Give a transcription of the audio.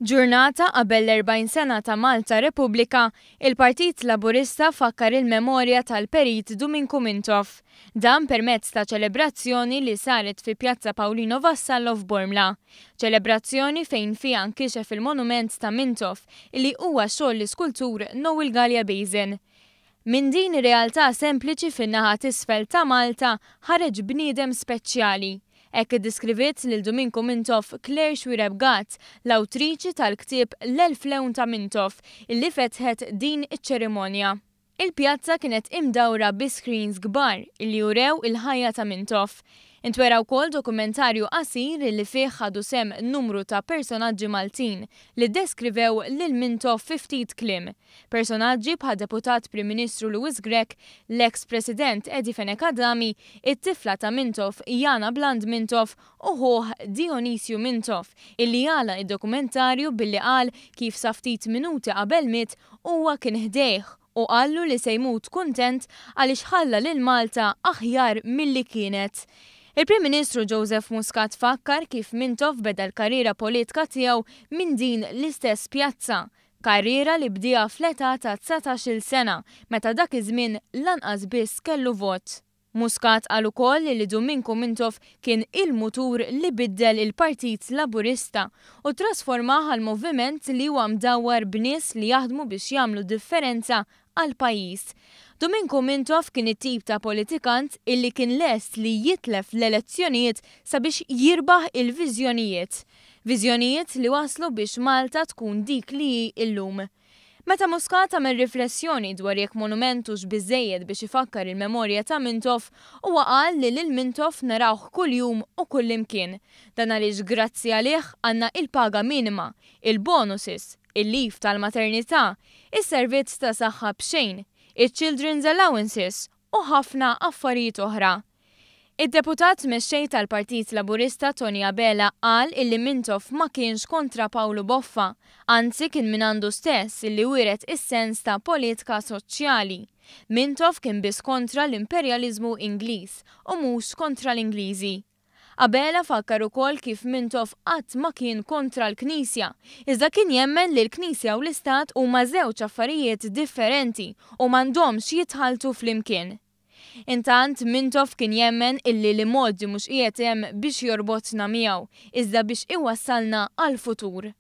Ġurnata qabel l-40 sena ta' Malta Repubblika, il-Partit Laburista fakkar il-memorja tal-Perit Duminku Mintoff. Dan permezz ta' ċelebrazzjoni li saret fi Pjazza Paolino Vassallo f'Bormla. Ċelebrazzjoni fejn fiha nkixef il-monument ta' Mintoff li huwa xogħol l-iskultur Noel Galea Basin. Minn din ir-realtà sempliċi fin-naħa t'isfel ta' Malta ħareġ bniedem speċjali. Hekk iddeskriviet lil Duminku Mintoff Claire Xuereb Gatt, l-awtriċi tal-ktieb L-Elf Lewn ta' Mintoff, illi fetħet din iċ-ċerimonja. Il-pjazza kienet imdawra bi screens kbar illi urew il-ħajja ta' Mintoff. Intwera wkoll dokumentarju qasir li fih ħadu sehem numru ta' personaġġi Maltin li ddeskrivew lil Mintoff fi ftit kliem. Personaġġi bħad-Deputat Prim Ministru Louis Grech, l-eks President Eddie Fenech Adami, it-tifla ta' Mintoff Yana Bland Mintoff u ħuh Dionisju Mintoff illi għalaq id-dokumentarju billi qal kif sa ftit minuti qabel miet huwa kien ħdejh u qallu li se jmut kuntent għaliex ħalla lil Malta aħjar milli kienet. Il-Prim Ministru Joseph Muscat fakkar kif Mintoff beda l-karriera politka tiegħu minn din l-istess pjazza, karriera li bdieha fl-età ta' 19-il sena meta dak iż-żmien lanqas biss kellu vot. Muscat qal ukoll li Duminku Mintoff kien il-mutur li biddel il-Partit Laburista u ttrasformah għal moviment li huwa mdawwar b'nies li jaħdmu biex jagħmlu differenza għall-pajjiż. Duminku Mintoff kien it-tip ta' politikant illi kien lest li jitlef l-elezzjonijiet sabiex jirbaħ il-viżjonijiet. Viżjonijiet li wasslu biex Malta tkun dik li hi llum. Meta Muscat għamel riflessjoni dwar jekk monument hux biżżejjed biex ifakkar il-memorja ta' Mintoff, huwa qal li lil Mintoff narawh kuljum u kullimkien. Dan għaliex grazzi għalih għandna il-paga minima, il-bonuses, il-leave tal-maternità, is-servizz ta' saħħa b'xejn, iċ-children's allowances u ħafna affarijiet oħra. Id-Deputat Mexxej tal-Partit Laburista Tony Abela qal illi Mintoff ma kienx kontra Pawlu Boffa, anzi kien mingħandu stess illi wiret is-sens ta' politka soċjali. Mintoff kien biss kontra l-imperjaliżmu Ingliż u mhux kontra l-Ingliżi. Abela fakkar ukoll kif Mintoff qatt ma kien kontra l-Knisja, iżda kien jemmen li l-Knisja u l-Istat huma żewġ affarijiet differenti u m'għandhomx jitħalltu flimkien. Intant, Mintoff kien jemmen illi l-imgħoddi mhux qiegħed hemm biex jorbotna miegħu, iżda biex iwassalna għall-futur.